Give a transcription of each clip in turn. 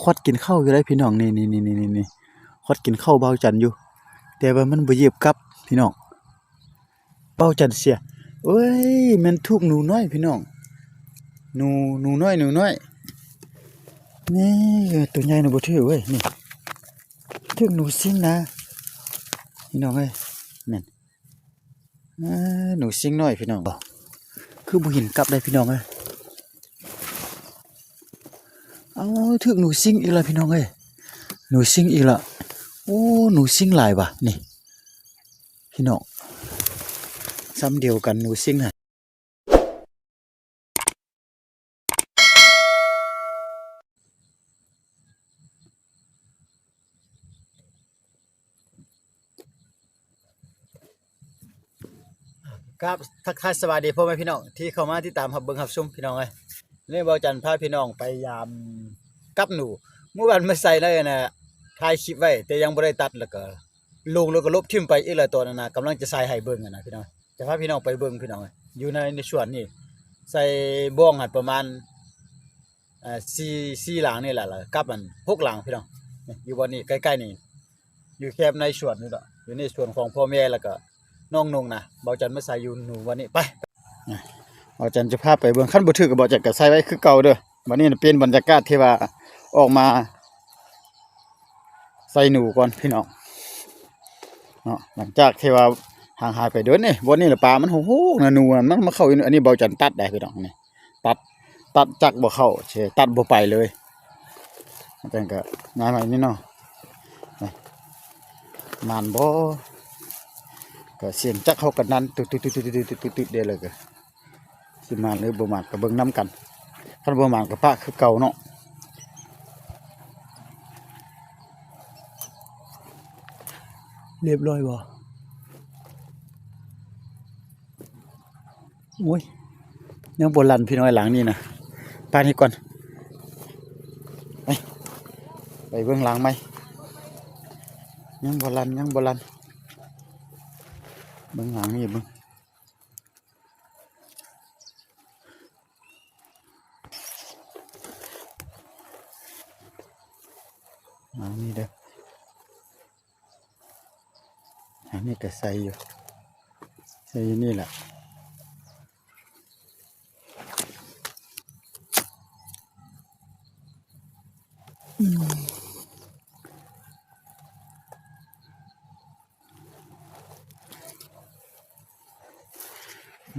ຄວັດກິນເຂົ້າຢູ່ໄດ໋ພີ່ນ້ອງ ນີ້ໆໆໆ ຄວັດກິນເຂົ້າບ່າວຈັນຢູ່ ແຕ່ວ່າມັນບໍ່ຢຽບກັບພີ່ນ້ອງ ບ່າວຈັນເສຍ. ເອີຍ ແມ່ນຖືກໜູນ້ອຍພີ່ນ້ອງ ໜູ ໜູນ້ອຍ ໜູນ້ອຍ ນີ້ ໂຕໃຫຍ່ນະບໍ່ຖືກເວີຍ ນີ້ ຖືກໜູຊິງນະພີ່ນ້ອງເອີຍ ນັ້ນ ເອີ ໜູຊິງນ້ອຍພີ່ນ້ອງ ຄືບໍ່ເຫັນກັບໄດ໋ພີ່ນ້ອງເອີຍ. ເອົາ ຖືກໜູຊິງອີກແລ້ວພີ່ນ້ອງເອີຍ ໜູຊິງອີກແລ້ວ. ໂອ້ ໜູຊິງຫຼາຍຫວານີ້ພີ່ນ້ອງ ຊ້ຳດຽວກັນໜູຊິງຫັ້ນ. ຄັບ ທັກທາຍສະບາຍດີພໍ່ແມ່ພີ່ນ້ອງທີ່ເຂົ້າມາຕິດຕາມຮັບເບິ່ງຮັບຊົມພີ່ນ້ອງເອີຍ. ນີ້ບ່າວຈັນພາພີ່ນ້ອງໄປຢາມກັບໜູ ມື້ວານມາໃສ່ໃນອັນນ່າ ຖ່າຍຄລິບໄວ້ ແຕ່ຍັງບໍ່ໄດ້ຕັດ ແລ້ວກໍລົງ ແລ້ວກໍລົບຖິ້ມໄປອີກແລ້ວ ຕອນນັ້ນນະ ກຳລັງຈະໃສ່ໃຫ້ເບິ່ງຫັ້ນນະພີ່ນ້ອງ. ຈະພາພີ່ນ້ອງໄປເບິ່ງພີ່ນ້ອງ ຢູ່ໃນ ໃນສວນນີ້ ໃສ່ບ້ອງຫັ້ນປະມານ ເອີ ສີ່ ສີ່ຫຼັງນີ້ແຫຼະ ແລ້ວກັບອັນຫົກຫຼັງພີ່ນ້ອງ. ຢູ່ບ່ອນນີ້ໃກ້ໆນີ້ ຢູ່ແຄມໃນສວນນີ້ດອກ ຢູ່ໃນສວນຂອງພໍ່ແມ່ ແລ້ວກໍນ້ອງນົງນະ. ບ່າວຈັນມາໃສ່ຢູ່ໜູວັນນີ້ ໄປ ບ່າວຈັນຈະພາໄປເບິ່ງ ຄັນບໍ່ຖືກກໍບ່າວຈັນກໍໃສ່ໄວ້ຄືເກົ່າເດີ. ບັດນີ້ນະ ເປັນບັນຍາກາດທີ່ວ່າອອກມາໃສ່ໜູກ່ອນພີ່ນ້ອງເນາະ ຫຼັງຈາກທີ່ວ່າຫ່າງຫາຍໄປດົນນີ້. ບ່ອນນີ້ລະປາມັນໂຮກໆນະ ໜູມັນມາເຂົ້າຢູ່ ອັນນີ້ບ່າວຈັນຕັດໄດ້ພີ່ນ້ອງ ນີ້ ຕັດ ຕັດຈັກບໍ່ເຂົ້າ ຊິຕັດບໍ່ໄປເລີຍ. ຈັ່ງກໍງ່າຍມານີ້ເນາະ ນີ້ ໝານບໍ່ ກໍສຽງຈັກເຮົາກໍນັ້ນ ຕຸດໆໆໆໆ ເດ້ ແລ້ວກໍຊິໝານຫຼືບໍ່ໝານກໍເບິ່ງນຳກັນ ຄັນບໍ່ໝານກໍປະຄືເກົ່າເນາະ. ຮຽບຮ້ອຍບໍ່? ໂອ້ຍ ຍັງບໍ່ລັ່ນພີ່ນ້ອງ ຫຼັງນີ້ນະ ປານນີ້ກ່ອນ ໄປ ໄປເບິ່ງຫຼັງໃໝ່ ຍັງບໍ່ລັ່ນ ຍັງບໍ່ລັ່ນ ເບິ່ງຫຼັງນີ້ເບິ່ງ ຫຼັງນີ້ເດີ. ອັນນີ້ກໍໃສ່ຢູ່ ໃສ່ຢູ່ນີ້ແຫຼະ ອືມ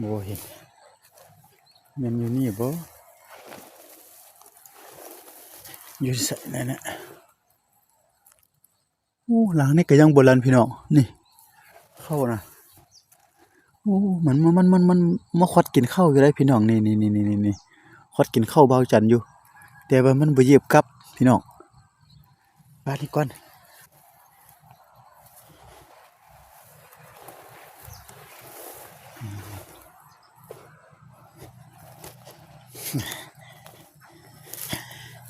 ບໍ່ເຫັນ ແມ່ນຢູ່ນີ້ບໍ່? ຢູ່ໃສນັ້ນນະ? ໂອ້ ຫຼັງນີ້ກໍຍັງບໍ່ລັ່ນພີ່ນ້ອງ ນີ້ ເຂົ້ານະ ໂອ້ ມັນ ມັນ ມັນ ມັນ ມັນມາຄວັດກິນເຂົ້າຢູ່ໄດ໋ພີ່ນ້ອງ ນີ້ໆໆໆ ຄວັດກິນເຂົ້າບ່າວຈັນຢູ່ ແຕ່ວ່າມັນບໍ່ຢຽບກັບພີ່ນ້ອງ ບາດນີ້ກ່ອນ.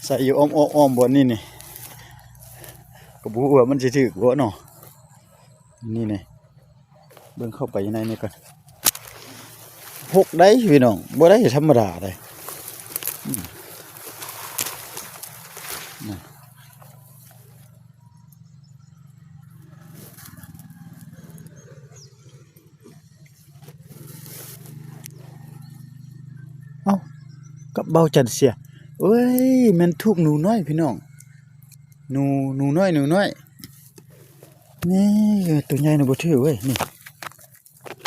ໃສ່ຢູ່ອ້ອມໆ ອ້ອມບ່ອນນີ້ນີ້ ກໍບໍ່ຮູ້ວ່າມັນຊິຖືກບໍ່ເນາະ ນີ້ນີ້ ເບິ່ງເຂົ້າໄປໃນນີ້ກ່ອນ ຫົກໄດ໋ພີ່ນ້ອງ ບໍ່ໄດ້ທຳມະດາເດ້ ອືມ ນັ້ນ. ເອົ້າ ກັບເບົາຈັນເສຍ ເອີຍ ແມ່ນຖືກໜູນ້ອຍພີ່ນ້ອງ ໜູ ໜູນ້ອຍ ໜູນ້ອຍ ນີ້ ໂຕໃຫຍ່ນະບໍ່ຖືກເວີຍ ນີ້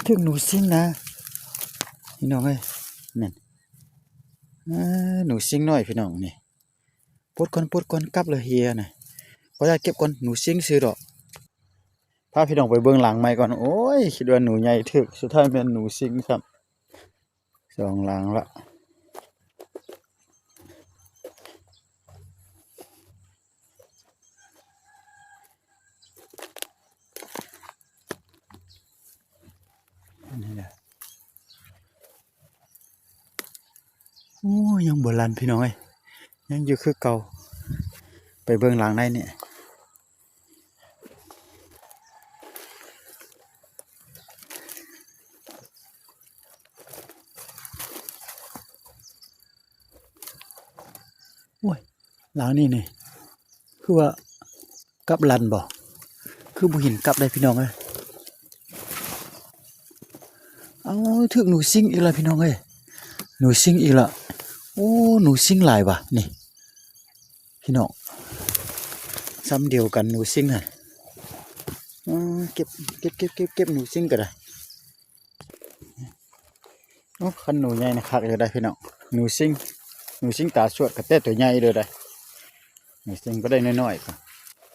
ຖືກໜູຊິງນະ ພີ່ນ້ອງເອີຍ ນັ້ນ ເອີ ໜູຊິງນ້ອຍພີ່ນ້ອງ ນີ້ ປົດກ່ອນ ປົດກ່ອນ ກັບລະເຮຍນະ ຂໍຢາກເກັບກ່ອນ ໜູຊິງຊື່ດອກ. ພາພີ່ນ້ອງໄປເບິ່ງຫຼັງໃໝ່ກ່ອນ ໂອ້ຍ ຄິດວ່າໜູໃຫຍ່ຖືກ ສຸດທ້າຍແມ່ນໜູຊິງຊ້ຳ ສອງຫຼັງລະ ອັນນີ້ນະ. ໂອ້ ຍັງບໍ່ລັ່ນພີ່ນ້ອງເອີຍ ຍັງຢູ່ຄືເກົ່າ ໄປເບິ່ງຫຼັງໃນນີ້ ໂອ້ຍ ຫຼັງນີ້ນີ້ ຄືວ່າກັບລັນບໍ່? ຄືບໍ່ເຫັນກັບເດ້ພີ່ນ້ອງເອີຍ. ເອົາ ຖືກໜູຊິງອີກແລ້ວພີ່ນ້ອງເອີຍ, ໜູຊິງອີກແລ້ວ. ໂອ້ ໜູຊິງຫຼາຍຫວານີ້ພີ່ນ້ອງ, ຊຳດຽວກັນໜູຊິງຫັ້ນ. ເອີ ເກັບ ເກັບ ເກັບ ເກັບ ເກັບໜູຊິງກໍໄດ້. ໂອ້ ຄັນໜູໃຫຍ່ນະຄັກຢູ່ໄດ໋ພີ່ນ້ອງ. ໜູຊິງ ໜູຊິງຕາສວດກໍແຕ່ຕົວໃຫຍ່ເດີໄດ໋. ໜູຊິງກໍໄດ້ນ້ອຍໆ ກໍ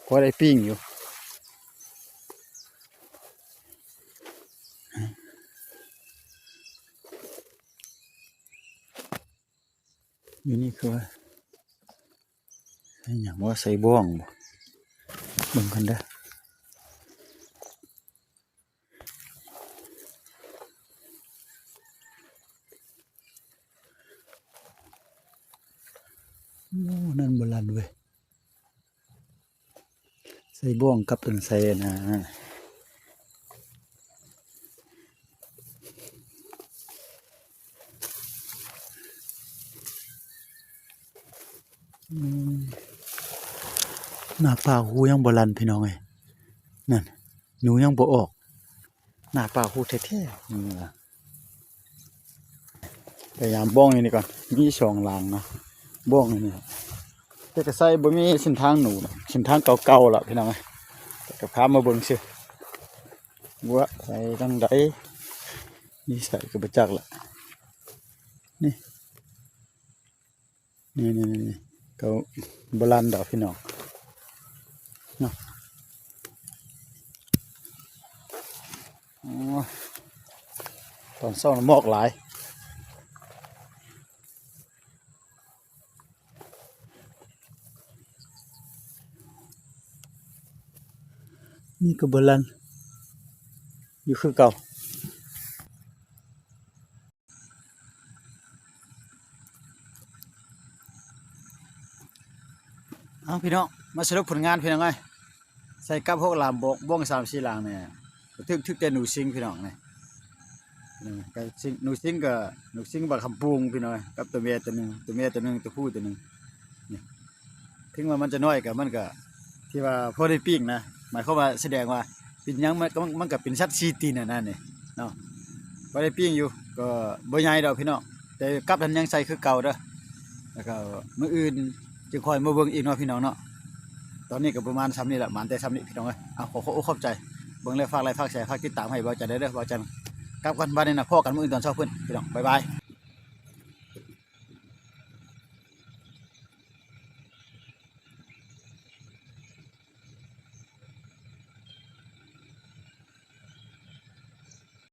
ພໍໄດ້ປີ້ງຢູ່. ຢູ່ນີ້ຄືວ່າ ໃສ່ຫຍັງວະ? ໃສ່ບ່ອງບໍ່? ເບິ່ງກ່ອນເດີ. ໂອ້ ນັ້ນບໍ່ລັນເວີຍ. ໃສ່ບ່ອງກັບອັນໃສ່ອັນນັ້ນ. ອືມ ໜ້າປາກຫູຍັງບໍ່ລັນພີ່ນ້ອງເອີຍ. ນັ້ນ ໜູຍັງບໍ່ອອກ. ໜ້າປາກຫູແທ້ໆ ອືມ. ພະຍາຍາມບ້ອງຢູ່ນີ້ກ່ອນ. ມີສອງຫຼັງນະ ບ້ອງຢູ່ນີ້. ແຕ່ກໍໃສ່ບໍ່ມີເສັ້ນທາງໜູດອກ, ເສັ້ນທາງເກົ່າໆລະພີ່ນ້ອງເອີຍ. ແຕ່ກໍພາມາເບິ່ງຊື່ ວ່າໃສ່ທາງໃດ ຢູ່ໃສກໍບໍ່ຈັກລະ. ນີ້ ນີ້ໆໆ ກໍບໍ່ລັນດອກພີ່ນ້ອງເນາະ. ໂອ້ ຕອນເຊົ້ານະໝອກຫຼາຍ. ນີ້ກໍບໍ່ລັນ ຢູ່ຄືເກົ່າ. ເອົາ ພີ່ນ້ອງ ມາສະຫຼຸບຜົນງານພີ່ນ້ອງເອີຍ. ໃສ່ກັບຫົກລຳ ບ້ອງ ບ້ອງສາມສີ່ຫຼັງນີ້ ຖືກ ຖືກແຕ່ໜູຊິງພີ່ນ້ອງນີ້. ເອີ ກໍຊິງ ໜູຊິງກໍ ໜູຊິງບັກຄຳປຸງພີ່ນ້ອງເອີຍ ກັບຕົວແມ່ຕົວໜຶ່ງ ຕົວແມ່ຕົວໜຶ່ງ ຕົວຜູ້ຕົວໜຶ່ງ. ນີ້ ເຖິງວ່າມັນຈະນ້ອຍກໍ ມັນກໍ ທີ່ວ່າພໍໄດ້ປີ້ງນະ, ໝາຍຄວາມວ່າສະແດງວ່າເປັນຫຍັງ ມັນກໍ ມັນກໍເປັນສັດສີ່ຕີນຫັ້ນນະນີ້ເນາະ. ພໍໄດ້ປີ້ງຢູ່ ກໍບໍ່ໃຫຍ່ດອກພີ່ນ້ອງ, ແຕ່ກັບຫັ້ນຍັງໃສ່ຄືເກົ່າເດີ. ແລ້ວກໍມື້ອື່ນຈຶ່ງຄ່ອຍມາເບິ່ງອີກເນາະພີ່ນ້ອງເນາະ. ຕອນນີ້ກໍປະມານສ່ຳນີ້ລະ ໝານແຕ່ສ່ຳນີ້ພີ່ນ້ອງເອີຍ. ເອົາ ຂໍຂອບອົກຂອບໃຈ ເບິ່ງແລ້ວຝາກໄລ ຝາກແຊ ຝາກຕິດຕາມໃຫ້ບ່າວຈັນແດ່ເດີ. ບ່າວຈັນກັບກ່ອນ ບາດນີ້ນະ ພໍ້ກັນມື້ອື່ນຕອນເຊົ້າພຸ້ນພີ່ນ້ອງ. ບາຍບາຍ.